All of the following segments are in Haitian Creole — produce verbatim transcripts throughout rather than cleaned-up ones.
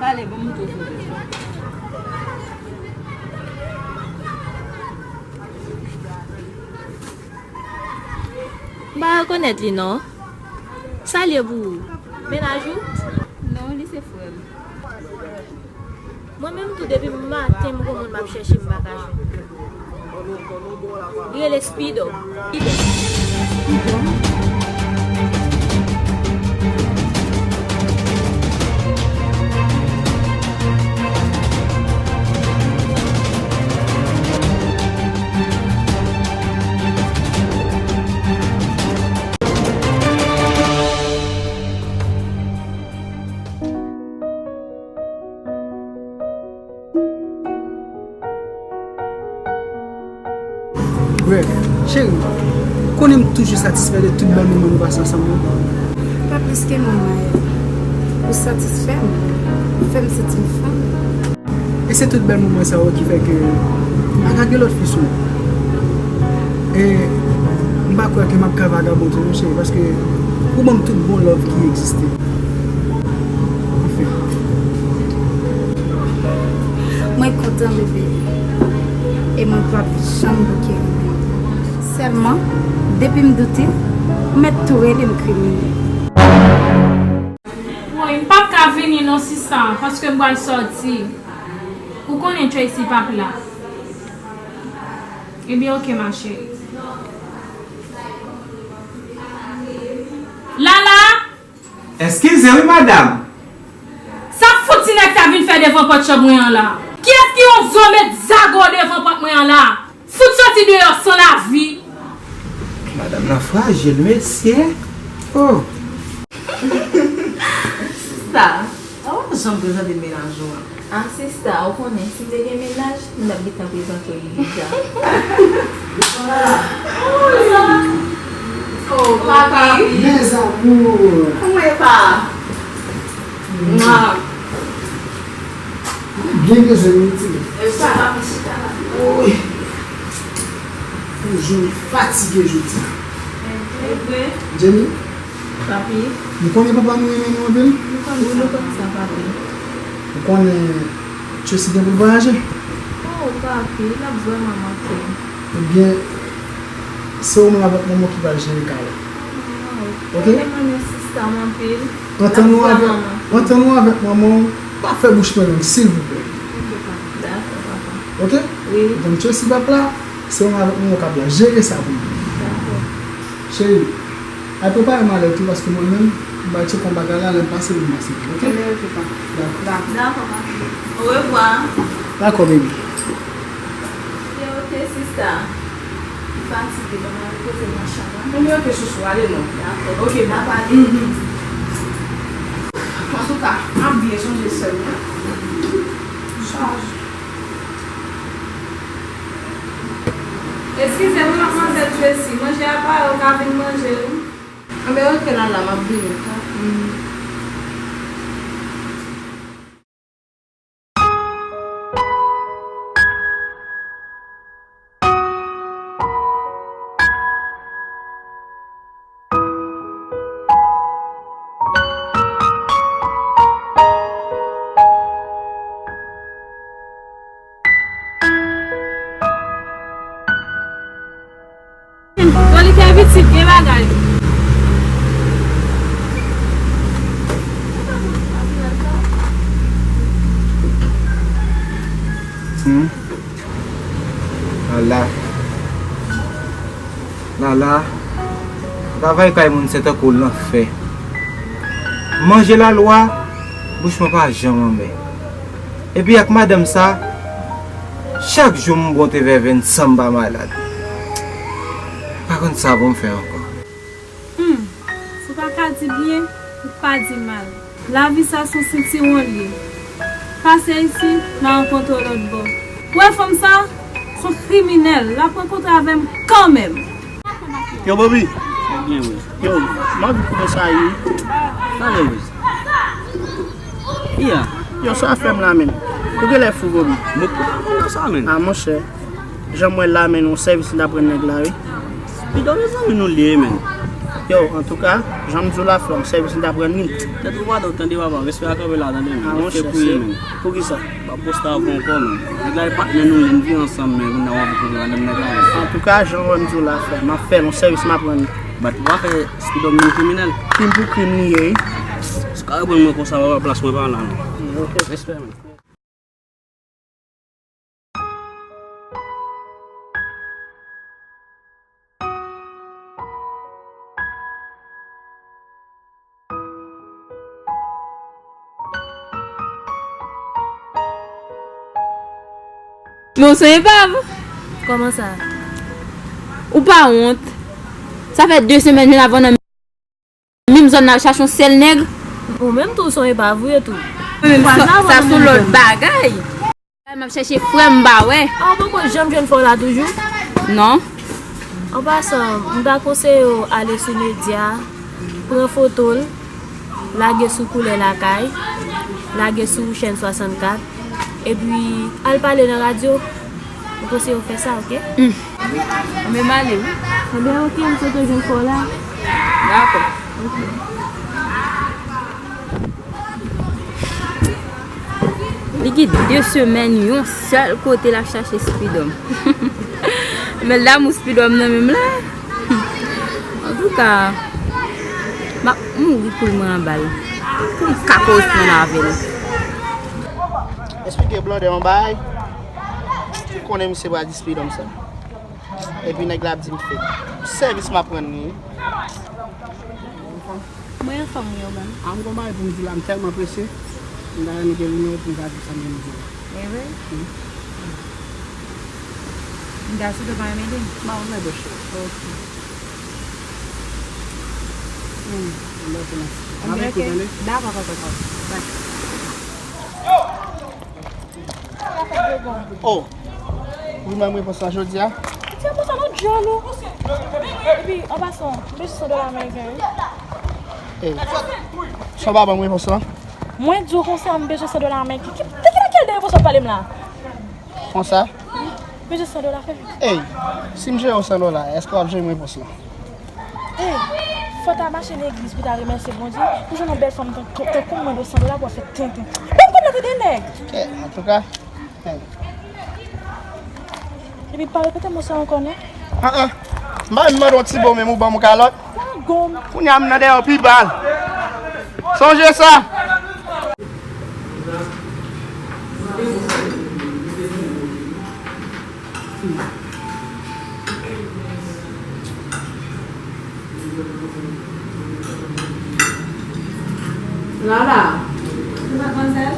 Pale, ban m montre w foto. M pa rekonèt li non. Sa l ye pou ou? Mennaj ou? Non, li se frè m. Mwen menm tou, depi maten m gon moun m ap chèche, m pa ka jwenn. Li rele Speedo. Speedo. Bref, cheri, ou konnen m toujou satisfè de tout bèl moman nou pase ansanm yo. Pa plis ke moman yo. Ou satisfè m, ou fè m santi m fanm. E se tout bèl moman sa yo ki fè ke m pa ka gen lòt fi sou mwen. E m pa kwè ke m ap ka vagabon tou non, cheri, paske ou ban m tout bon love ki egziste. Anfen. Mwen kontan, bebe. E mwen p ap janm bouke renmen w. Sèlman, depi m doute, ou mèt tou rele m kriminèl. Woy, m p ap ka vini non, sista, paske m pral sòti. Ou konnen Tracy p ap la. Ebyen, oke, ma chérie. Lala! Eskize wi, madanm. Sa fout ti nèg sa vin fè devan pòt chanm mwen an la? Kiyès ki oze met zago devan pòt mwen an la? Fout soti deyò san lavi. Madanm nan frajil, mesye. Oh. Sista, ou pa janm prezante mennaj ou an. Ah, sista, ou konnen, si m te gen mennaj, m t ap gentan prezante w li deja. Oh, papi. Mes amours. Kòman e pa? Mwa. Byen bezwen wi, ti. E sa, papi, chita la. Woy. Yon jounen fatige jodi a. Jenny, papi, m konnen papa nou renmen nou anpil. Nou konn sa, papi. Ou konnen Tracy gen pou l vwayaje? Oh, papi, l ap vrèman manke m. Ebyen, se ou menm avèk manman w ki pral jere kay la. Oke? Mwen renmen sista m anpil. Antann ou avèk, antann ou avèk manman w, pa fè bouch mwen long, silvouplè. Dakò, papa. Oke? Wi. Donk, Tracy p ap la, se ou menm avèk manman w k ap la. Jere sa pou mwen. Dakò. Cheri, al prepare malè w tou, paske mwen menm, m pral tcheke yon bagay la, lè m pase pou m pase. Oke? Ebyen, oke, papa. Dakò. Dakò, papi. Orevwa. Dakò, baby. Ebyen, oke, sista. M fatige, ban m al repoze m nan chanm lan. Ebyen, oke, chouchou, ale non. Dakò. Oke, n ap pale. Mhm. Antouka, m ap byen sonje sè m nan. Chaj. Eskize m, madmwazèl Tracy, manje a pare, ou ka vin manje l wi. Anben, oke, Lala, m ap vini. Mm. La, travay kay moun se tankou lanfè. Manje lalwa, bouch mwen pa janm anmè. Epi ak madanm sa, chak jou m bwonte vèvenn san m pa malad. M pa konn sa pou m fè ankò. Hmm, si w pa ka di byen, ou pa di mal. Lavi sa se yon sentiwon l ye. Pase isit, m a rankontre w lòt bò. Ou wè fanm sa, se yon kriminèl, l ap rankontre avè m kanmenm. Yo, Bobby. Byen, wi. Yo, m anvi koupe sa, wi. Sa gen, wi. Iya. Yo, sa fè m la, menm. Ou genlè fou, Bobby. Mwen pa konn sa, menm. Ah, monchè. Jan m wè la, menm, yon sèvis m t ap rann nèg la, wi. Pidon, mezanmi, nou li ye, menm. Yo, antouka, jan m di w la, frè m, sèvis m t ap rann li. Tèt ou pa dòk, tande, papa, respè a kanpe la, tande, menm. Ah, monchè, se pou kisa? M ap poste avè w ankò, menm. Nèg la e patnè nou ye, n viv ansanm, men kounye a w anvi kouri anndan nèg la, menm. Antouka, jan w wè m di w la, frè, m ap fè l yon sèvis, m ap rann li. Bat ou pa fè Speedom vin kriminèl. Krim pou krim li ye, wi. Si w ka reponn mwen konsa, papa, plas mwen pa la, non. Ok. Respè, menm. Men w se yon epav. Kòman sa? Ou pa wont? Sa fè de semèn, jwenn avè w nan menm zòn nan, al chache yon sèl nèg. Ou menm tou, w se yon epav vre tou. Ou pa sa, sa se yon lòt bagay. M ap chèche frè m, m pa wè. A, ou poko janm jwenn frè w la toujou? Non. An pasan, m ta konseye w ale sou medya, pran foto l, lage sou Koulè Lakay, lage sou Chèn swasannkat, epi al pale nan radyo. M konseye w fè sa, oke? Hmm. Anben, m ale, wi. Anben, oke, m swete w jwenn frè w la. Dakò. Oke. Li gen de semèn, yon sèl kote l ap chache Speedom. Men l damou Speedom nan menm la. Antouka, m ap mouri pou l mwen anba l. Pou m ka koresponn avè l. Eksplike blòdè yon bagay. Ou konnen misye pa di Speedom sa. Epi nèg la ap di m fake. Sèvis m ap rann li. Mwen anfòm wi, Oban. A, m gon bagay pou m di la, m tèlman prese. M ta renmen gen nimewo w pou m ka di sa m gen pou m di la. E vre? Wi. M ta swete w pa renmen di m. Ba w mèt bòche. Ok. Hmm, m ba w konn. Ok, ok. Dakò, dakò, dakò. Bye. Oh! Ou jwenn repons la jodi a? Ti repons la, nou djòl ou. Epi, an pasan, m bezwen san dola ameriken, wi. Ey, sa w pa ban m repons la? Mwen di w konsa, m bezwen san dola ameriken. Ki, de ki lakèl de repons w ap pale m la? Konsa? M bezwen san dola, fè vit. Ey, si m jere w san dola, èske w ap jere m repons la? Ey, fò w ta mache legliz pou w ta remèsye Bondye, pou jwenn yon bèl fanm tan, tan, tankou mwen, dwe san dola pou w ap fè tenten. Ban m kòb la, tande nèg! Kè, antouka, ey. Epi pa repete mo sa ankò, non. Ah, ah. M pa menm mande w ti bo, menm ou ban m yon kalòt. Lagon m. Kounye a m nan dèyè w pi bal. Sonje sa. Lala. Madmwazèl?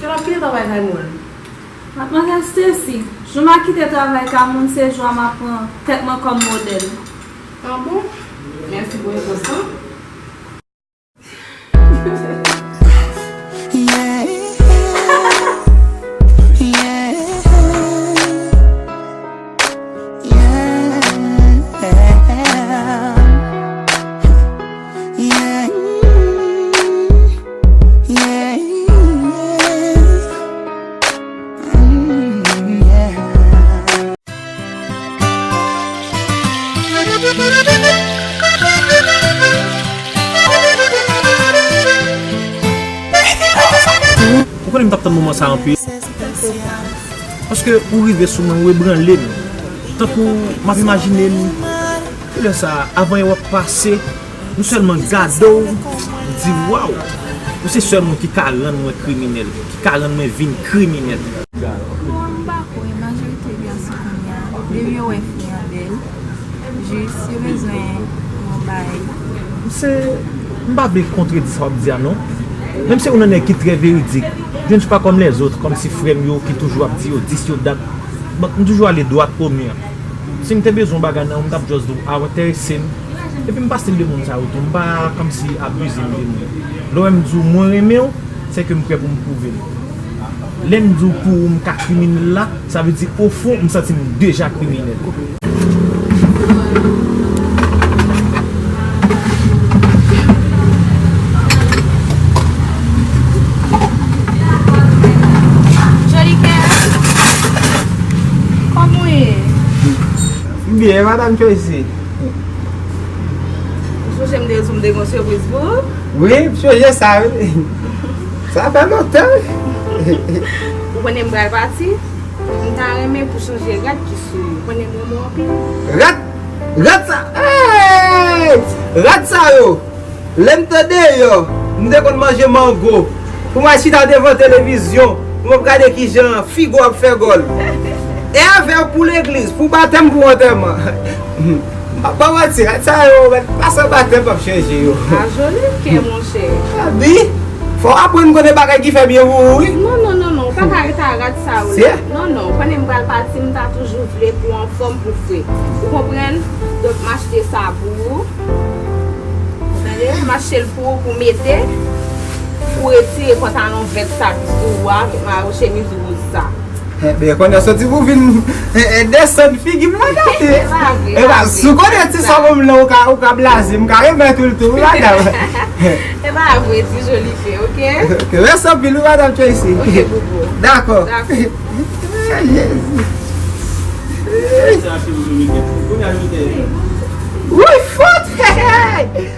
Jan m ap kite travay kay moun. Madmwazèl Stacy, jou m a kite travay kay moun, se jou a m ap pran tèt mwen kòm modèl. Ah bon? Mèsi pou repons lan. Ou konnen m t ap tann moman sa anpil. Paske ou rive sou mwen, ou ebranle m. Tankou m ap imajine m. Pi lè sa, avan erè w ap pase, m sèlman gade w, m di, waw! Ou se sèl moun ki ka rann mwen kriminèl, ki ka rann mwen vin kriminèl. Bon, m pa kwè, majorite gason kounye a, depi yo wè fi an bèl, Jis, yo bezwen yon bagay. Se, m pa vle kontredi sa w ap di a non. Menm si ou nan nèg ki trè veridik, je ne suis pas comme les autres, kòmsi frè m yo ki toujou ap di yo dis yo dat. Bon, m toujou ale dwat o mi. Si m te bezwen yon bagay nan ou, m t ap just di w, a, w enterese m. Epi m pa stil de moun sa yo tou. M pa kòmsi abize m de moun. Lè w wè m di w mwen renmen w, se ke m prè pou m pwouve l. Lè m di w pou ou m ka kriminèl la, sa vle di ofon m santi m deja kriminèl. Joli kè, kòman w ye? M byen, madanm Tracy. Ou sonje m te di w m te gen yon sipriz pou ou? Wi, m sonje sa, wi. Sa fè lontan, wi. Ou konnen m pral pati? M ta renmen pou chanje rad ki sou ou. Ou konnen m renmen w anpil. Rad? Rad sa? Hey! Rad sa yo! Lè m te deyò, m te konn manje mango. Pou m al chita devan televizyon, pou m ap gade kijan Figo ap fè gòl. E avè w pou legliz, pou batèm, pou antèman. M pa ba w manti, rad sa yo, mèt pa san batèm p ap chanje yo. A joli kè, monchè. Abi, fò w aprann konnen bagay ki fè byen pou ou, wi. Non, non, non, non, ou pa ka rete a rad sa yo la. Non, non, ou konnen m pral pati, m ta toujou vle pou w anfòm, pou w fre. Ou konprann? Donk, m achte sa pou ou. Tande, m achte l pou ou, pou mete, pou retire pantalon vèt sa ki sou ou a, avèk mayo chemiz wouz sa. Enben, konnen soti pou vin, eh, eh, desann figi m la gate. E pa vre, e pa vre. Si w konnen ti sa bon m lan, ou ka, ou ka blaze m, m ka remèt ou l tou, wi, madanm. E pa vre, ti joli kè, oke? Oke, mèsi anpil, wi, madanm Tracy. Oke, boubou. Dakò. Dakò. Jezi. Woy, fout! Hey, hey!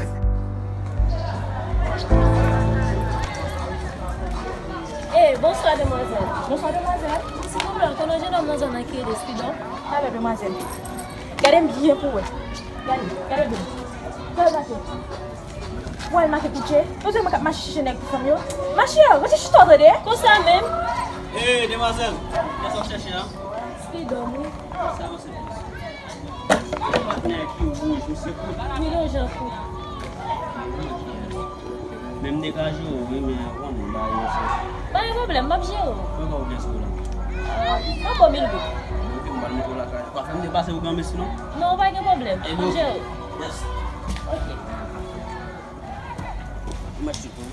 Eh, bonswa, demwazèl. Bonswa, demwazèl. Silvouplè, ou konnen yon jenòm nan zòn nan ki rele Spidon? Talè, demwazèl. Gade m byen pou wè. Gade, gade byen. Gade maten. Wè l maten koutje. Ou se mwen k ap mache chèche nèg pou fanm yo. Mache, rete chita w tande. Konsa menm. Eh, demwazèl, kisa w chèche a? Spidon, wi. Sa yo se plis. Patnè ki wouj, ou se kout. Wi, non, jan kout. Men m degaje w, wi, men ou konnen, bagay yo se. Pa gen pwoblèm, m ap jere w. Mwen ba w kè sou la. Ah, mwen ba w mil goud. Ok, m pral monte w lakay. Pa fè m depase w granmesi, non? Non, pa gen pwoblèm. M ap jere w. Yes. Ok. Mèsi tou.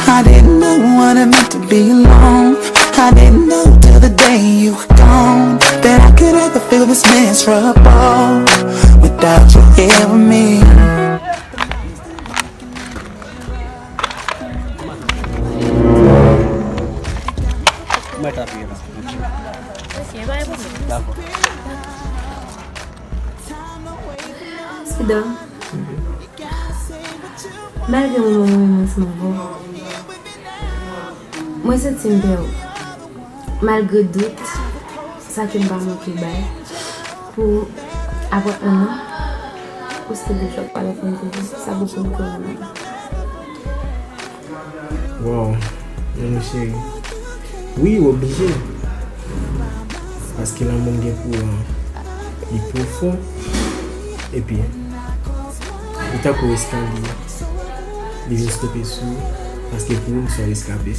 I didn't know what it meant to be alone. I didn't know till the day you were gone that I could ever feel this miserable without you here with me. Mwen ta peye la. Ok, pa gen pwoblèm. Dakò. Spidon, malgre moman mwen renmen ansanm avè w, mwen santi m pè w. Malgre dout, sa ke m pa manke bay pou apre yon an, ou still gen chòk pa lè fè m kouri, sa bouke m kouri menm. Wow, men mon cheri. Wi, w oblije. Paske lanmou m gen pou ou an, li pwofon. Epi, li tankou eskalye. Li vin stope sou ou, paske pou ou, m se yon reskape.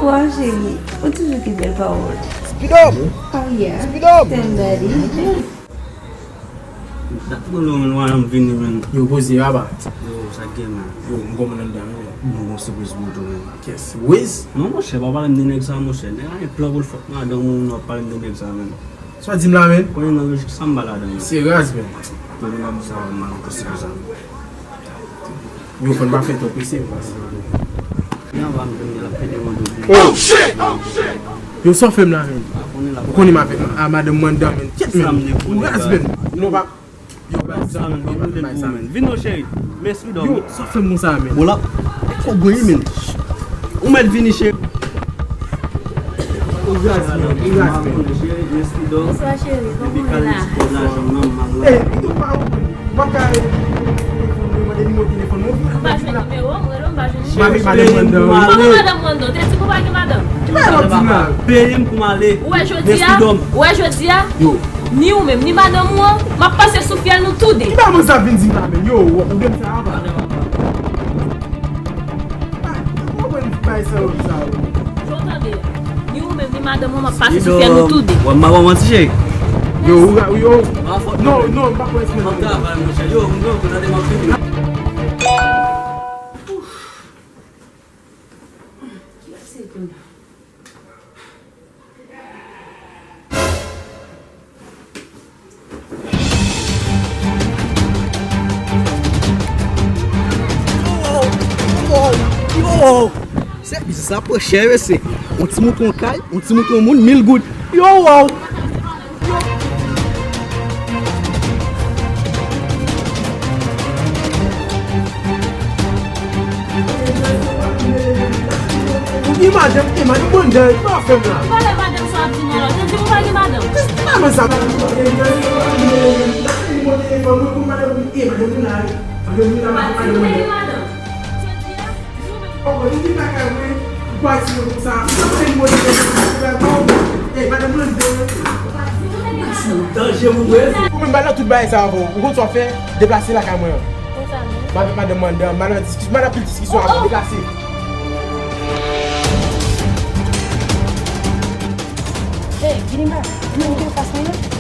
Wow, cheri, ou toujou gen bèl pawòl. Speed up! Oh yeah. Speed up! Tell daddy. Dat twò long, men nou al vini, men. Yo, poze, papa. Yo, sa k gen, men? Yo, m gon moun anndan, men. M gon sipriz pou ou tou, men. Kiyès? Wiz? Non, monchè, pa pale m de nèg sa, monchè. Nèg la gen plan pou l fè ak madanm ou, nou ap pale m de nèg sa, men. Sa w di m la, men? Konnen nan lojik sa m pa ladan, men. Se raz, men. Konnen m ap di sa, m al konsidere sa. Yo, fò n pa fè twò prese, paske. Gen anba m, konnen l ap pede mande pou. Oh, shit! Yo, sa w fè m la, men? Ou konnen m avèk a madanm mwen anndan, men. Kyèt, men. Ou raz, men. Nou pa. Yo, ba sa, men. Vin non, cheri. Men Speedon. Yo, sa w fè m konsa, men? Bon, la. Kò gwen, men. Ou mèt vini, cheri. Ou raz, men. Ou raz, men. Bonswa, cheri. Kòman w ye la? Eh, Speedon, pa ou. M pa ka rele telefòn mwen, mande nimewo telefòn mwen. M pa jwenn nimewo, m rele w, m pa jwenn nimewo. M avèk madanm mwen anndan. Kòman madanm ou anndan? Ou te di m ou pa gen madanm. Ki pa Sa w di la? Peye m pou m ale. Ou wè jodi a? Mèsi, dòm. Ou wè jodi a? Yo. Ni ou menm, ni madanm ou an, m ap pase sou fyèl nou toude. Ki bagay sa vin di m la menm? Yo, ou gen sa apa? Ou konprann bagay sa yo, sa yo? Yo, tande. Ni ou menm, ni madanm ou an, m ap pase sou fyèl nou toude. Wè, m pa manti, cheri. Yo, ou, yo. Non, non, m pa kwè se menm. M ap travay, monchè. Yo, m gen yon kote m ap fini. Ki lè se kounye a? Yo, wow! Yo, wow! Sèvis la pran chè, mesye. Yon ti mouton kay, yon ti mouton moun, mil goud. Yo, wow! Ou di madanm, e madanm mwen de, pa fè m la. Ou pale madanm sa w ap di m la, ou te di m ou pa gen madanm. Madanm sa. Ou pa di m ou pa gen madanm. Ou pa di m ou pa gen madanm. Jodi a, Ou konn ki bagay mwen, ou pa di yo konsa. Ou konn mwen, mwen, mwen, mwen, mwen, mwen, mwen, mwen, mwen, danje mwen, mwen. Ou menm, ba nan tout bagay sa avè w. Ou konn sa w fè? Deplase lakay mwen an. Konsa menm. M avèk madanm mwen anndan, m al nan diskis-, m al nan pil diskisyon avè w. Deplase. Hey, vini ba. Vini, vini, pas mwen.